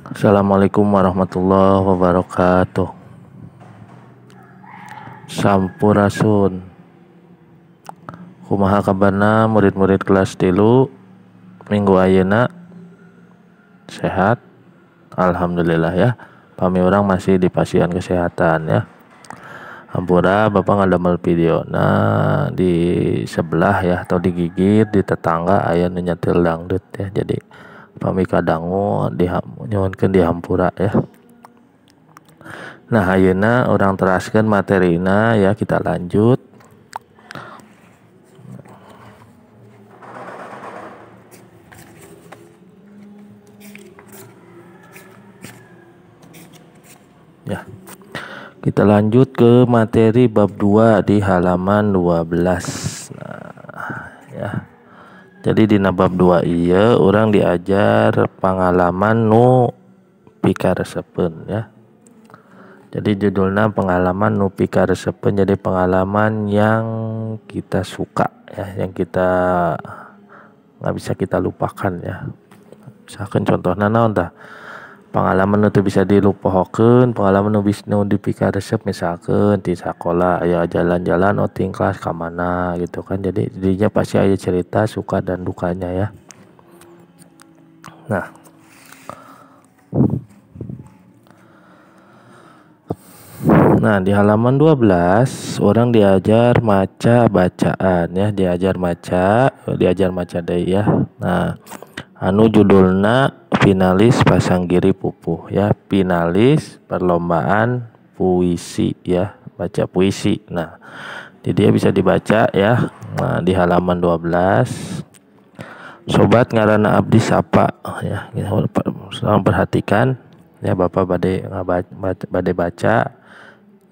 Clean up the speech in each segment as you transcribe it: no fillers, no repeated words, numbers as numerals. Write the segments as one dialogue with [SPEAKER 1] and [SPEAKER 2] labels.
[SPEAKER 1] Assalamualaikum warahmatullahi wabarakatuh. Sampurasun. Kumaha kabarna murid-murid kelas 3 minggu ayeuna? Sehat? Alhamdulillah ya. Pami urang masih di pasien kesehatan ya. Hampura bapak ngadamel video nah di sebelah ya atau digigit di tetangga aya nu nyetil dangdut ya. Jadi pami kadangu nyuhunkeun dihampura ya. Nah ayeuna urang teraskeun materina ya, kita lanjut. Ya. Kita lanjut ke materi bab 2 di halaman 12. Nah, ya. Jadi dina bab 2 ieu urang diajar pengalaman nu pikaresepeun ya. Jadi judulnya pengalaman nu pikaresepeun, jadi pengalaman yang kita suka ya, yang kita nggak bisa kita lupakan ya. Misalkan contohnya naon tah? Pengalaman nu teu bisa dilupakeun, pengalaman nu bisa nu dipikaresep misalkan di sekolah aya jalan-jalan outing kelas ka mana gitu kan. Jadi dirinya pasti aya cerita suka dan dukanya ya. Nah, di halaman 12 orang diajar maca bacaan ya, diajar maca deui ya. Nah, anu judulna finalis Pasanggiri Pupuh ya, finalis perlombaan puisi ya, baca puisi. Nah, jadi dia bisa dibaca ya. Nah, di halaman 12. Sobat ngaranna abdi sapa ya, tolong perhatikan ya, Bapak bade baca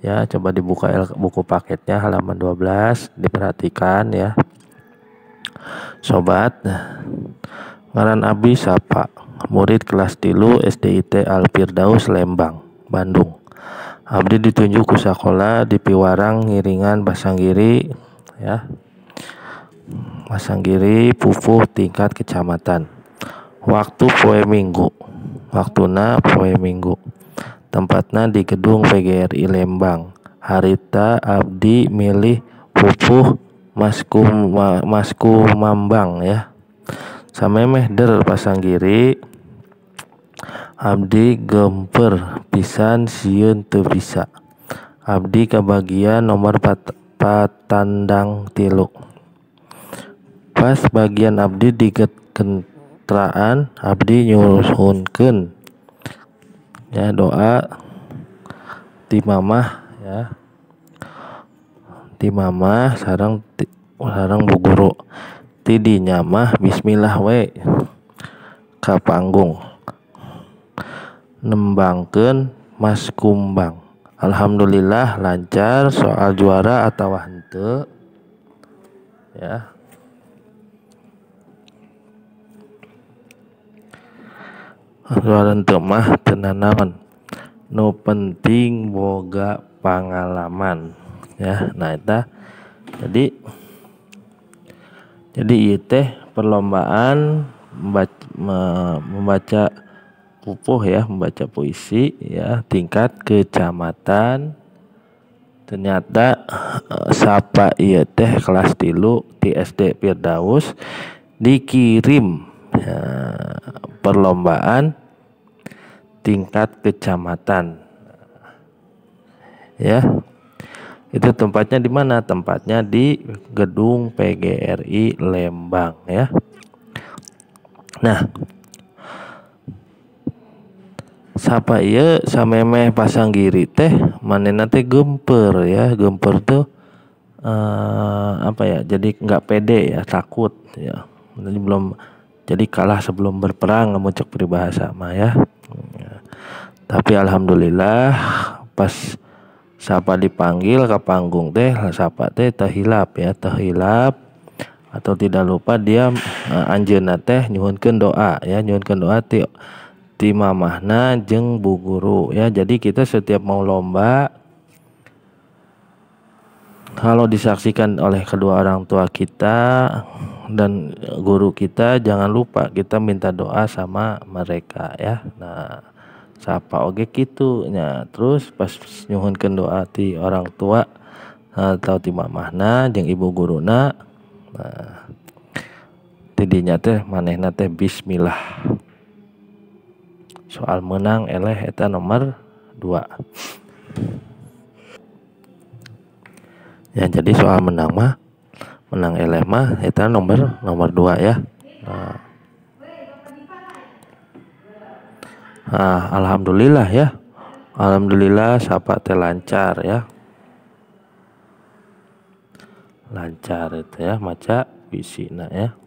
[SPEAKER 1] ya, coba dibuka buku paketnya halaman 12, diperhatikan ya. Sobat ngaran abdi sapa, murid kelas 3 SDIT Al Firdaus Lembang, Bandung. Abdi ditunjuk ku sakola di Piwarang ngiringan Pasanggiri ya. Pasanggiri Pupuh tingkat kecamatan. Waktu poe Minggu. Waktuna poe Minggu. Tempatna di gedung PGRI Lembang. Harita abdi milih Pupuh Masku Mambang ya. Samemeh der Pasanggiri abdi gemper pisan sieun teu bisa. Abdi kabagian nomor patandang 3. Pas bagian abdi digekentraan abdi nyuhunkeun ya doa ti mamah ya. Ti mamah sareng bu guru. Tidinya mah bismillah we ka panggung nembangkeun Mas Kumbang. Alhamdulillah lancar, soal juara atau henteu ya. Juara henteu mah teu nanaon, nu penting boga pangalaman ya. Nah eta jadi ieu teh perlombaan membaca pupuh ya, membaca puisi ya tingkat kecamatan. Ternyata sapa ieu teh kelas 3 di SD Firdaus dikirim ya, perlombaan tingkat kecamatan ya. Itu tempatnya di mana? Tempatnya di gedung PGRI Lembang ya. Nah, sapa ieu samemeh Pasanggiri teh manehna teh gemper ya. Gemper tuh apa ya? Jadi nggak pede ya, takut ya. Jadi belum, jadi kalah sebelum berperang lamun cek peribahasa mah ya. Tapi alhamdulillah pas sapa dipanggil ke panggung teh, sapa teh terhilap ya, terhilap atau tidak lupa dia anjeunna teh nyuhunkeun doa ya, nyuhunkeun doa ti mamahna jeung bu guru ya. Jadi kita setiap mau lomba kalau disaksikan oleh kedua orang tua kita dan guru kita, jangan lupa kita minta doa sama mereka ya. Nah, Sapa oge kitu nya. Terus pas nyuhunkeun doa ti orang tua atau ti mamahna jeung ibu guruna, nah tidinya teh manehna teh bismillah. Soal menang eleh eta nomor 2. Ya jadi soal menang mah, menang eleh mah eta nomor 2 ya. Nah, alhamdulillah ya. Alhamdulillah Sapa teh lancar ya. Lancar itu ya maca puisina ya.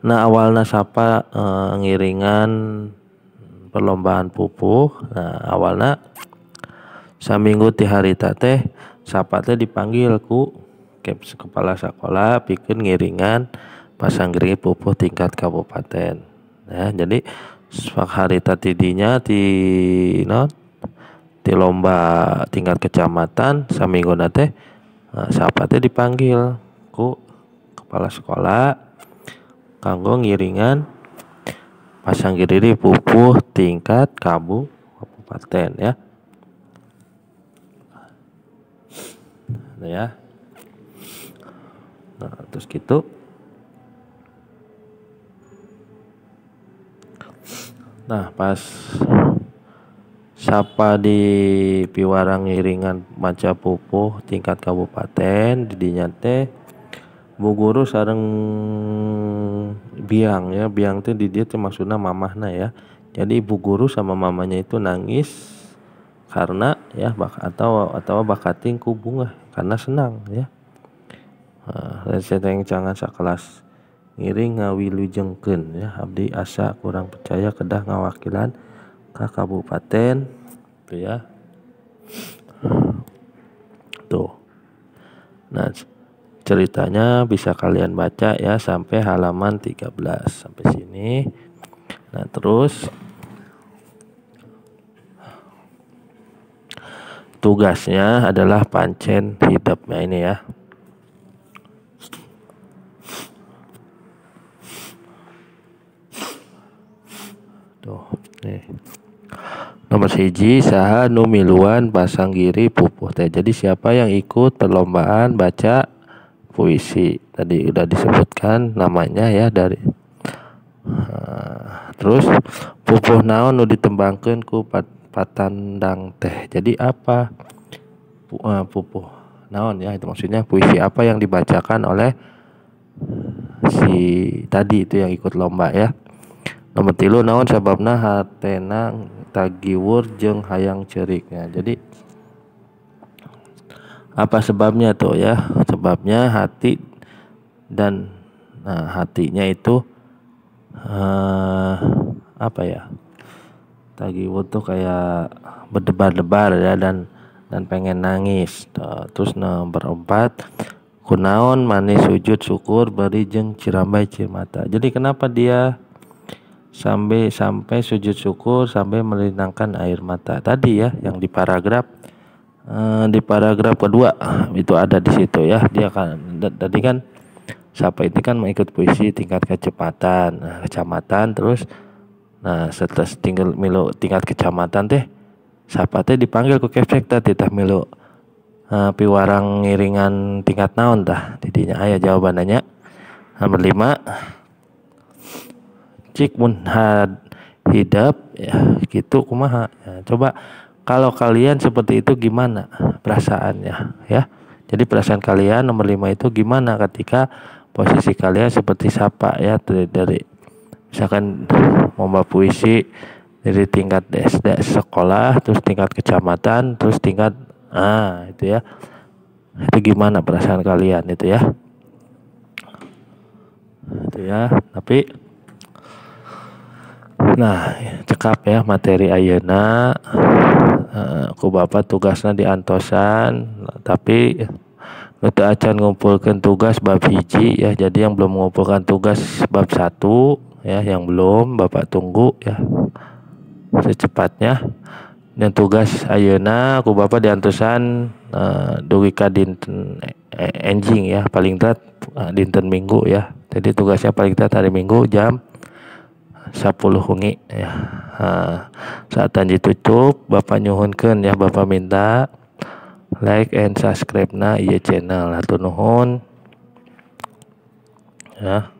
[SPEAKER 1] Nah awalnya Sapa ngiringan perlombaan pupuh. Nah awalnya saminggu ti harita teh Sapa teh dipanggil ku kepala sekolah pikeun ngiringan pasanggiri pupuh tingkat kabupaten. Ya, jadi harita tidinya ti non ti lomba tingkat kecamatan saminggu teh Sapa teh dipanggil ku kepala sekolah kanggo ngiringan pasanggiri pupuh tingkat kabupaten ya. Nah, ya. Nah, terus gitu. Nah, pas Sapa di piwarang ngiringan maca pupuh tingkat kabupaten didinya teh bu guru sareng biang ya, biang teh di dia teh maksudna mamahna ya. Jadi ibu guru sama mamanya itu nangis karena ya atau bakating ku bunga karena senang ya. Nah, jangan sakelas ngiring ngawilujengkeun ya, abdi asa kurang percaya kedah ngawakilan ka kabupaten tuh ya. Tuh. Nah, ceritanya bisa kalian baca ya sampai halaman 13 sampai sini. Nah, terus tugasnya adalah pancen hidupnya ini ya. Tuh, nih. Nomor 1 saha nu miluan pasanggiri pupuh teh. Jadi siapa yang ikut perlombaan baca puisi? Tadi udah disebutkan namanya ya dari. Terus pupuh naon nu ditembangkeun ku patandang teh. Jadi apa pupuh naon ya, itu maksudnya puisi apa yang dibacakan oleh si tadi itu yang ikut lomba ya. Nomor 3 naon sababna hatena tagiwur jeung hayang ceurik ya. Jadi apa sebabnya tuh ya? Sebabnya hati dan nah, hatinya itu apa ya? Tagiwur tuh kayak berdebar-debar ya dan pengen nangis. Terus nomor 4 kunaon manis sujud syukur beri jeung cirambai cirmata. Jadi kenapa dia sampai sujud syukur sampai melinangkan air mata tadi ya, yang di paragraf kedua itu ada di situ ya. Dia kan tadi kan Sapa ini kan mengikut puisi tingkat kecepatan, nah, kecamatan. Terus nah setelah tinggal milu tingkat kecamatan teh Sapa teh dipanggil ku kepsek teh tah milu piwarang ngiringan tingkat naon tah didinya aya jawabannya. Nomor 5 cik mun hidap ya gitu kumaha ya, coba kalau kalian seperti itu gimana perasaannya ya. Jadi perasaan kalian nomor 5 itu gimana ketika posisi kalian seperti Sapa ya, dari misalkan lomba puisi dari tingkat SD sekolah, terus tingkat kecamatan, terus tingkat itu ya. Itu gimana perasaan kalian itu ya. Itu ya, tapi nah cekap ya materi ayeuna. Ku bapak tugasnya diantosan, tapi teu acan ngumpulkeun tugas bab 1 ya. Jadi yang belum mengumpulkan tugas bab 1 ya, yang belum bapak tunggu ya secepatnya. Dan tugas ayeuna ku bapak diantosan dugi ka dinten enjing ya, paling telat dinten Minggu ya. Jadi tugasnya paling kita hari Minggu jam 10 wengi ya. Nah, saat ditutup Bapak nyuhunkeun ya, Bapak minta like and subscribe na ieu channel. Hatur nuhun ya.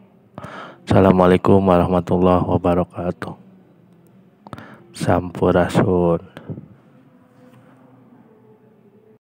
[SPEAKER 1] Assalamualaikum warahmatullahi wabarakatuh. Sampurasun.